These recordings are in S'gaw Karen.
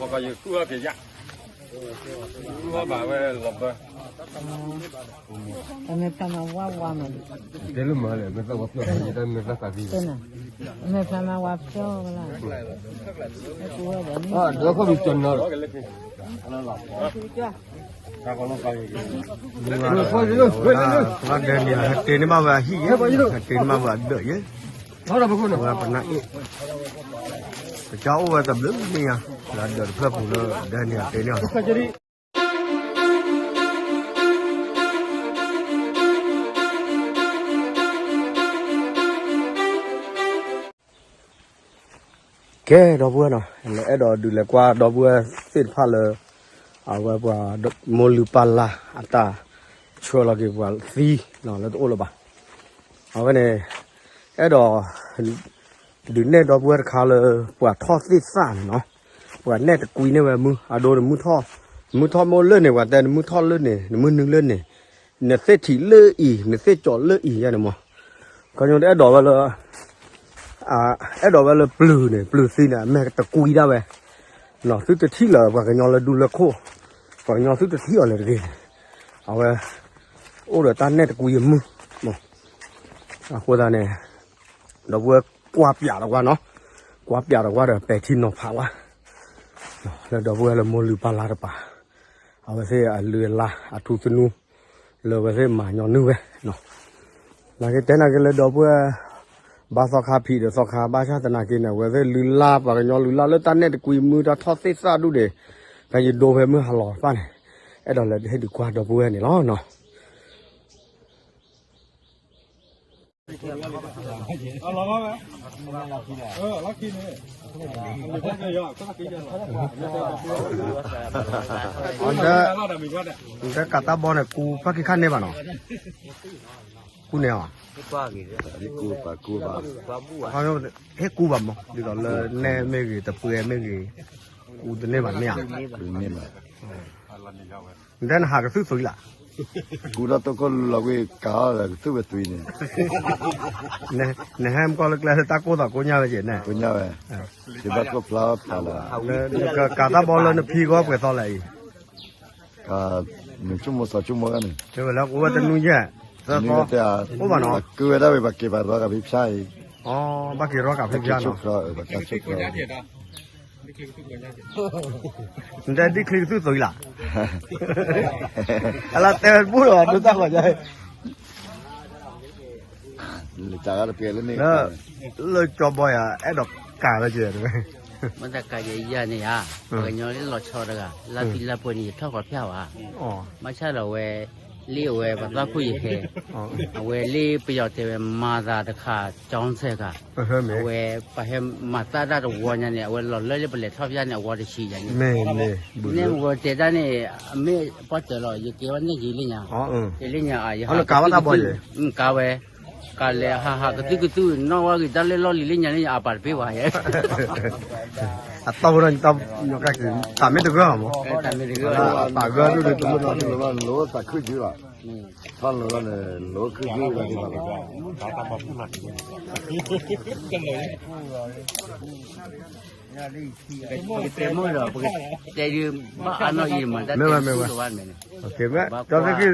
ကကယသူၣ်ဟီၣ်က့ၤယါ, သူၣ်ဟီၣ်ဘၣ်ဝဲလီၤဘၢ, အမဲာ်ဖျါမၤဝါဝါမး, တဲလၢမၤလဲၣ်, မ့ၢ်သၣ်ဝါပျီၢ်, မ့ၢ်သၣ်သးသံ, အမဲာ်ဖျါမၤဝါပျီၢ်လၢ, ဒီးခိၣ်ဘီကၠီနီၤ ဒဲန့ၣ် ဟဲတ့န့ၢ်ဘၣ်ဝဲအဟံၣ်ယဲ, ဟဲတ့န့ၢ်ဘၣ်ဝဲအဟံၣ်ယဲ, ပနၢ်အ့ၣ်, ပကၢ်အိၣ်ဝဲတဘျုးနံၣ်ညါ, လၢဒၢးတဖျၢၣ်ပူၤလၢဒဲန့ၣ်ဟဲတ့န့ၢ်အီၤ ကဲ ဒီပုၢ်ဝဲၢ်နီၤ, အဲၣ်ဒိးဒုးလဲၤကွၢ်ဒီပုၢ်ဝဲၢ်သ့ၣ်တဖၣ်လၢ အဝဲပှၤ မိၢ်လုၢ်ပၢ်လၢ်အတၢ်ဆှၢလီၤက့ၤပှၤသံနီၤ လၢတအိၣ်လၢၤဘၣ်. အဝဲန့ၣ် အဲၣ်ဒိး ဒုးနဲၣ်ဒီပုၢ်ဝဲၢ်တခါလၢ ပှၤထီၣ်သ့ၣ်သၣ်န့ၣ်နီၤ, ပှၤနဲၣ်တကွံန့ၢ်ဝဲမုၢ် အဒိ နမုၢ်ထီၣ်မုၢ်လၢန့ၣ် ပှၤတဲနမုၢ်ထီၣ်လၢန့ၣ် နမုၢ်နုာ်လၢန့ၣ် နသ့ၣ်ထံၣ်လၢအံၤ နသ့ၣ်ကၠီလၢအံၤယါန့ၣ်မး, ခီညီတအဲၣ်ဒိးဝဲလၢ အဲၣ်ဒိးဝဲလၢပျုၤန့ၣ် ပျုၤသံန့ၣ် အမဲာ်တကွံဒၣ်ဝဲ, သုတထံၣ်လၢၤ ပှၤကညီလၢဒူလၢခိၣ်, ပှၤကညီသုတထံၣ်အီၤလၢၤတဂ့ၤန့ၣ်, အဝဲ အိၣ်ဒီးတၢ်နဲၣ်တကွံအမုၢ်, အဃိသတးန့ၣ် ဒီပုၢ်ဝဲၢ်ကွၢ်ပၠးဒီးကွၢ်နီၤ, ကွၢ်ပၠးဒီးကွၢ်ဒီးပဲာ်ထံနီၤဖးကွၢ်, လၢဒီပုၢ်ဝဲၢ်လၢမိၢ်လုၢ်ပၢ်လၢ်တပၤ, အဝဲသ့ၣ်အလုၢ်အလၢ်အထူသနူ လၢအဝဲသ့ၣ်မၤညီနုၢ်ဝဲ, နာ်က့တဲနာ်က့လၢဒီပုၢ်ဝဲၢ် ဘါသီခါဖံးဒီးသီခါ ဘၣ်ဆၣ်သနာ်က့န့ၣ် အဝဲသ့ၣ်လုၢ်လၢ်ပှၤကညီလုၢ်လၢ်လၢတၢ်နဲၣ်တကွံမုၢ် တၢ်ထီၣ်သ့ၣ်သၣ်ဒူၣ်န့ၣ်, တၢ်ယဒိဖဲမုၢ်ဟါလီၤတဖၣ်န့ၣ်, အဲၣ်ဒိးလဲၤဟ့ၣ်ဒုးကွၢ်ဒီပုၢ်ဝဲၢ်န့ၣ်လီၤနီၤ. နတကးတၢ်ဘီန့ၣ် ကူဖးခံခါန့ၢ်ဘၣ်နီၤ, ကူန့ၢ်အီၤ, ဟ့ၣ်ကူဘၣ်မး ဒ်သိးလၢနဲၣ်မ့ၢ်ဂ့ၤ တပှဲၤမ့ၢ်ဂ့ၤ, ကူတန့ၢ်ဘၣ်န့ၣ်ဧါ, နတဲနဟးကသုၣ်သွံလၢ် ကူဒီးတခိၣ်လီၤကွံာ်ကးအီၤဒီးကသုၣ်ဝဲသွံန့ၣ်, နဟဲမကီၢ်လၢကျဲလၢတၢ်ကိၢ်သးကိညါဝဲက့ၤန့ၣ်, ကိညါဝဲ, ကဘၣ်ကိၢ်ဖျါဖျါလၢ်, ကးတၢ်ဘီလၢနဖံကီၢ်ပှဲၤသီလဲၣ်အံၤ, ကးနုာ်ဆိကမိၣ်သီဆိကမိၣ်ဂၤန့ၣ်, တဲဝဲလၢအိၣ်ဝဲတနွံယဲၢ်, သၢသီ, အိၣ်ဘၣ်နီၤ, ကဝဲဒၣ်ဝဲပှၤက့ၤပှၤရီကးဖံဖျါအံၤ, ဘၣ်က့ၤရီကးဖံဖျါနီၤ, နတဲဒ်ချံကသုၣ်သွံလၢ်, အလၢတဲဝဲတဘူၣ်လီၤ ဒိၣ်တၢ်ဃီညါ လၢကၠီဘီယၤ အဲၣ်ဒိးကးလၢက့ၤ, မ့ၢ်တကးယၤယၤန့ၣ်ဧါ, ပှၤကညီလၢလီၤဆီတဂၤ လါသံလါပှဲၤန့ၣ် ယထီၣ်ကီးဖျါဝဲ, ဘၣ်ဆၣ်ဒီးဝဲ လၢအဝဲပသးခိၣ်ယဟဲ, အဝဲလၢပယီၤတဲဝဲ မၤသးတခါ ကၠီဆဲးခါ, အဝဲပှၤဟဲမၤသးဒၣ်တဝီညါန့ၣ် အဝဲလီၤလၢလၢပလဲၤထီၣ်ဖျါန့ၣ် အဝီတဆံးယၤန့ၣ်, န့ၣ်ဝဲတဲတၢ်န့ၣ် အမ့ၢ်ပှၢ်တၢၢ်လီၤ ယကဲဝဲန့ၣ်ယံာ်လၢညါ, ယလၢညါအယဟးကဝဲ ကးလဲၤဟးဟးကသုၣ်ကသုၣ် နီၣ်ဝဲဂ့ၤတၢ်လၢလီၢ်လံၤလၢညါန့ၣ် အပာ်တပ့ၢ်ဝဲယဲ, အတၢ်ဝဲဒၣ် တၢ်မ့ၢ်တဂၢၢ်မး, တၢ်ဂၢၢ်ဒိၣ်ဒိၣ်တမုၢ်လီၤ လိၣ်သးခုယုလီၤ, ထီၣ်လိၣ်လီၤန့ၣ် လိၣ်ခုယုလီၤဒ်သိးလီၤ တဲဒုးဘၣ်အါနီၢ်အံၤမး တၢ်တဲမ့ၢ်ဝဲမ့ၢ်ဝဲ, ကၠီသ့ၣ်ခံ ကၠီ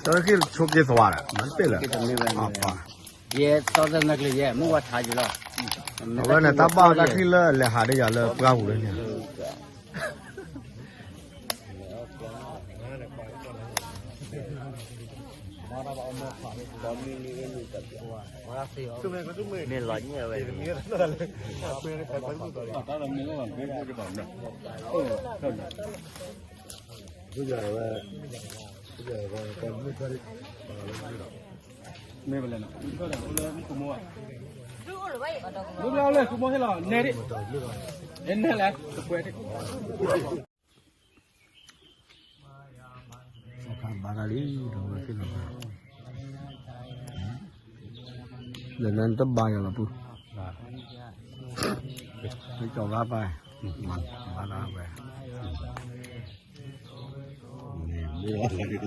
သ့ၣ်ခံဆိက့သဝါဒီး မၤတပ့ၢ်လၢာ်, ယဲသီတနၢ်ကျၢၤယဲ မုၢ်ဝါထါယလီၤ, အဝဲန့ၣ်တၢ်ဘၣ်တၢ်ခံလၢလဲၤဟးဒီးယၤလၢပှၢ်ပူၤလၢန့ၣ် မ့ၢ်လီၤညံၣ်ဝဲန့ၣ်, မ့ၢ်ပလဲၣ်နီၤ, မ့ၢ်ပလဲၣ်နီၤ, မ့ၢ်ပလဲၣ်လၢ ကမိၢ်ဟဲလီၤ နဲဒံး, နဲလဲၣ်, တပှဲၤဒံး သီခါဘါတၢ်လံ ဒီးဝဲသ့ၣ်လီၤ, ဒီးနတဘါယၤလီၤပုၢ်, မ့ၢ်ကၠီၤဂါပၢ်, ဘါတၢ်ဝဲ, မ့ၢ်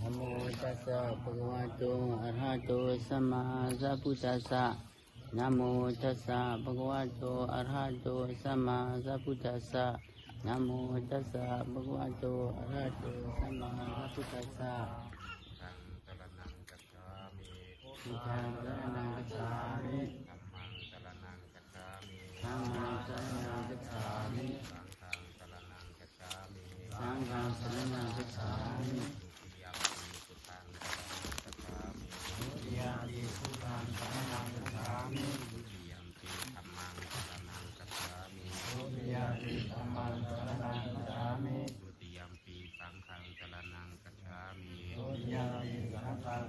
Namo tassa bhagavato arahato sammāsambuddhassa. Namo tassa bhagavato arahato sammāsambuddhassa. Namo tassa bhagavato arahato sammāsambuddhassa. Namo tassa bhagavato arahato sammāsambuddhassa. Buddhaṃ saraṇaṃ gacchāmi. Buddhaṃ saraṇaṃ gacchāmi. Dhammaṃ saraṇaṃ gacchāmi. Dhammaṃ saraṇaṃ gacchāmi. Saṅghaṃ saraṇaṃ gacchāmi. Saṅghaṃ saraṇaṃ gacchāmi. Dutiyampi buddhaṃ saraṇaṃ gacchāmi. Dutiyampi buddhaṃ saraṇaṃ gacchāmi. Dutiyampi dhammaṃ saraṇaṃ gacchāmi. Dutiyampi dhammaṃ saraṇaṃ gacchāmi. Dutiyampi saṅghaṃ saraṇaṃ gacchāmi. Dutiyampi saṅghaṃ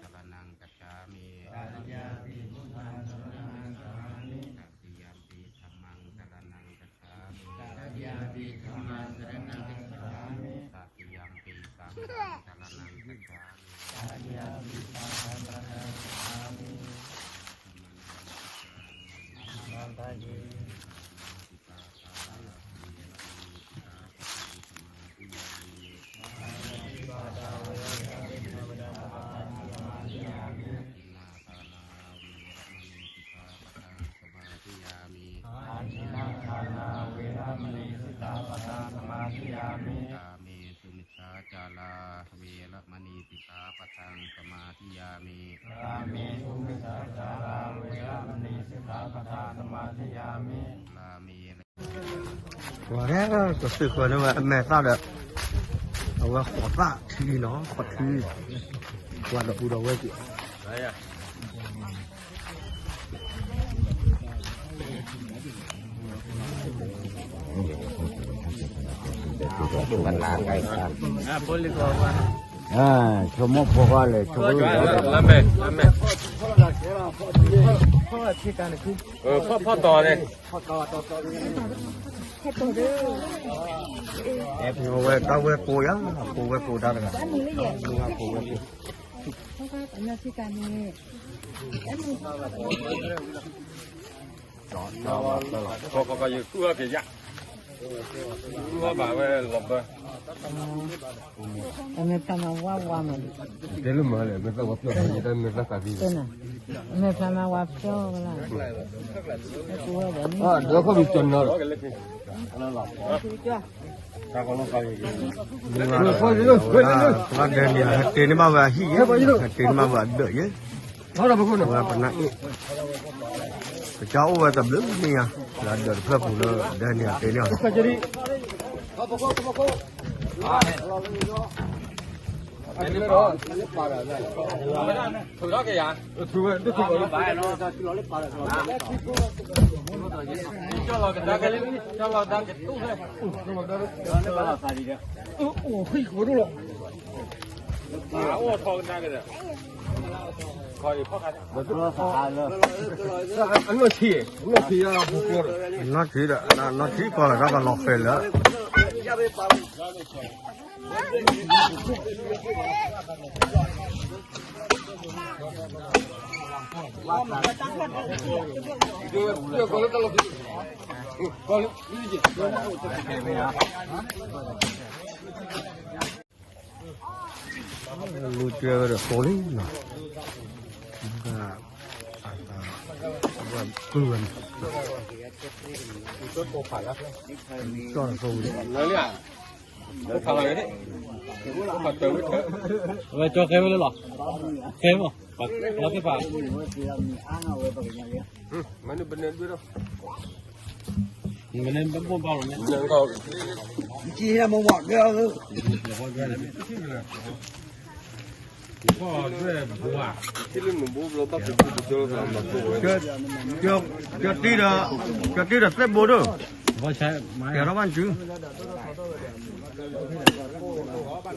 saraṇaṃ gacchāmi. Tatiyampi buddhaṃ saraṇaṃ gacchāmi. Tatiyampi buddhaṃ saraṇaṃ gacchāmi. Tatiyampi dhammaṃ saraṇaṃ gacchāmi. Tatiyampi dhammaṃ saraṇaṃ gacchāmi. Tatiyampi saṅghaṃ saraṇaṃ gacchāmi. Tatiyampi saṅghaṃ saraṇaṃ gacchāmi. Natthi Kāmesu micchācārā veramaṇī sikkhāpadaṃ samādiyāmi. Kāmesu micchācārā veramaṇī sikkhāpadaṃ samādiyāmi. Kāme ပှၤကသုးဃီန့ၣ်ဝဲအမဲာ်သၣ်ဒီး အဝဲဃီၤသၣ်ထံနီၤ ဃီၤထံ ပှၤဒီးပူၤဒီးဝဲက့ၤ ဆိကမိၣ်ဖိခွါလဲၣ် ဆိကမိၣ် လၢမဲာ် လၢမဲာ် ဖီၣ်တီၤန့ၣ် အဲၣ်ဖဲဝဲတၢ်ဝဲၢ်ကိးယၤ ကိးဝဲၢ်ကိးတၢ်တဂၤ ကိးဝဲၢ်ကိး ခီခီခီယသူၣ်အီၣ်က့ၤယၤ သူၣ်အီၣ်ဘၣ်ဝဲလီၤဘၢ အမဲာ်ဖျါမၤဝါဝါမး တဲလၢမၤလဲၣ် မဲာ်သၣ်ဝါပျီၢ် ယတၢ်မဲာ်သၣ်သးသံ အမဲာ်ဖျါမၤဝါပျီၢ်ဝဲလီၤ ဒီးခီၣ်မံၤကၠီၤနီၤ ပှၤဒဲန့ၣ် ဟဲတ့န့ၢ်ဘၣ်ဝဲအဟံၣ်ယဲ ဟဲတ့န့ၢ်ဘၣ်ဝဲအဒၢးယဲ ပှၤပနၢ်အ့ၣ် ပကၢ်အိၣ်ဝဲတဘျုးန့ၣ်ယါ လၢအဒၢးတဖျၢၣ်ပူၤလၢဒဲန့ၣ်အတ့န့ၢ်အီၤ ထုးထီၣ်က့ၤယၤ ထုးဝဲ ထုးဝဲ ကၠီလီၤကဒါက့ၤ ကၠီလီၤဒါက့ၤတူၢ်ဖဲ အိၣ်ထီၣ်ကဒါက့ၤဒီး အနီၢ်ထံ အနီၢ်ထံ အနီၢ်ထံဒီး အနီၢ်ထံကီၢ်လၢတၢ်ပလီၤဃဲၤလၢ လူၤကဲဝဲဒီးသိလံနီၤ ကုၢ်ဝဲန့ၣ် ကၠီၣ်သိလံ ဝဲကၠီၣ်ဃဲဝဲလၢလီၤ ဃဲမး လီၤသ့ၣ်ဖး မၤနုၤပနဲဒွဲၣ်ဒီး မ့ၢ်န့ၣ်ဘၣ်ဘၣ်လီၤန့ၣ် နက ကၠီၣ်မ့ၢ်မ့ၢ်ဒွဲၣ် ကၠီၣ်တံၢ်ဒီး ကၠီၣ်တံၢ်ဒီးသ့ၣ်ဘိဒိၣ် ကဲထီၣ်ဘၣ်စု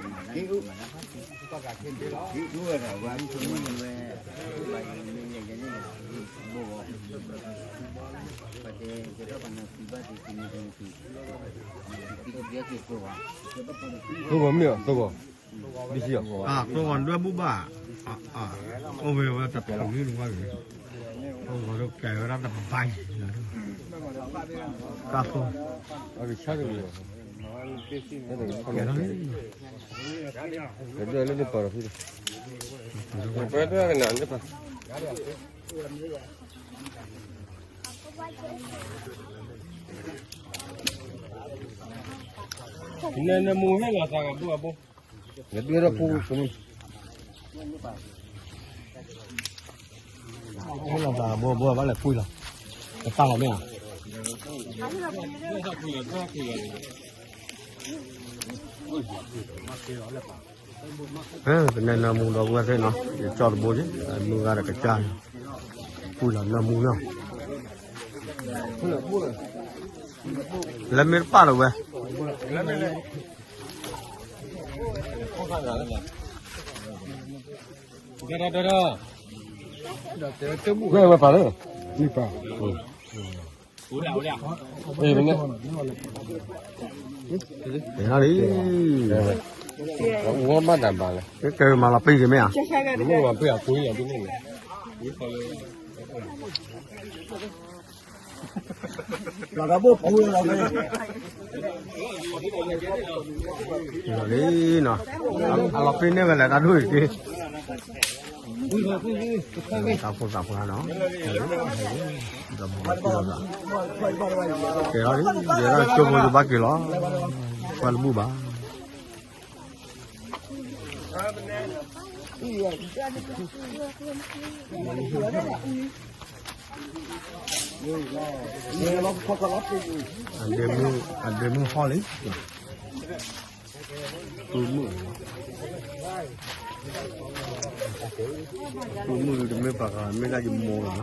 သိၣ်ဂီၤမ့ၢ်အီၤ သိၣ်ဂီၤ, ဘံၣ်စံၣ်အီၤ, သိၣ်ဂီၤဒွဲၣ်ဘူၣ်ဘၣ်, အိၣ်ဝဲဝဲတဖျၢၣ်မ့ၢ်တဝါဂ့ၤ, သိၣ်ဂီၤဒိၣ်ကဲဝဲဒၣ်တဘၣ်အံၤ, တၢ်သိၣ်, ကဲထီၣ်လံ, ဒွဲၣ်လၢနပၤလီၤဖု, ပှဲၤဒွဲၣ်ကနၤနပၤ နမူဟဲလီၤသးကဘိအဘိ, နဒွဲၣ်ထီၣ်ဖိ, ဟဲလီၤသးကဘိအဘိ ဘၣ်လဲၤကွံာ်လီၤ, တပၢ်လီၤမ့ၢ်ဧါ. ပနဲနၢမူဒီပုၢ်ဝဲၢ်သ့ၣ်နီၤ, ယကၠီၣ်တဘိက့ၤ မုၢ်ဂၤဒီးကစၢ်, ကွံာ်လီၤနၢမူနီၤ, လၢမ့ၢ်တပၢ်လၢၤဝဲ, ဝဲဝဲပၢ်လၢ, မ့ၢ်ပၢ်, လံ, ဝဲဘၣ်တၢ်ဘၣ်လဲၣ်, ကဲမၤလီၤပံာ်က့ၤမ့ၢ်ဧါ, မ့ၢ်ပှၤပံာ်အပူၤလီၤ, လီၤဂာ်ဘိပူၤလီၤ, လံနီၤ, အလီၤပံာ်န့ၢ်ဝဲလဲၣ်တၢ်ဒိၣ်အံၤက့ၤ, သးဖိသးဖိနီၤ, ဒီးမၤပံာ်လီၤသး, ကဲထီၣ်လံ, ယဲဒၣ်ကၠိဖိယဘၣ်က့ၤလီၤ, ကွၢ်တဘူၣ်ဘၣ်. အဒ့မုၣ်ဟီၣ်လံ, ပုၢ်မုၣ်, ပုၢ်မုၣ်တမ့ၢ်ပှၤဂၤ မ့ၢ်ဒၣ်ယမိၢ်လီၤနီၤ.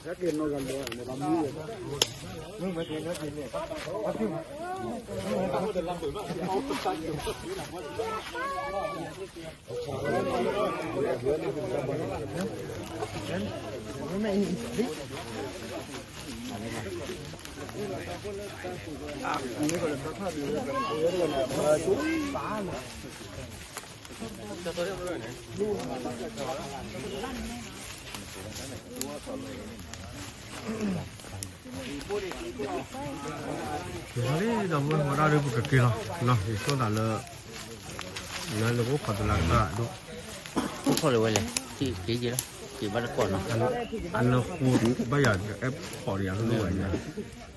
ကဲထီၣ်လံ ဒီပုၢ်ဝဲၢ် ဝဲဒၣ်ဒီးပကက့ၤလီၤ, ယဆိသးလၢ နလၢအိၣ်ခိးတလါတဖၣ်ဒိၣ်, အိၣ်ခိးလၢၤဝဲလဲၣ်, က့ၤက့ၤလီၤ, က့ၤဘၣ်တကိးနီၤ, အနၢဃိဘၣ်ယၤ အဲၣ်ခိးဒီးယၤ လိၣ်ဘၣ်ယၤ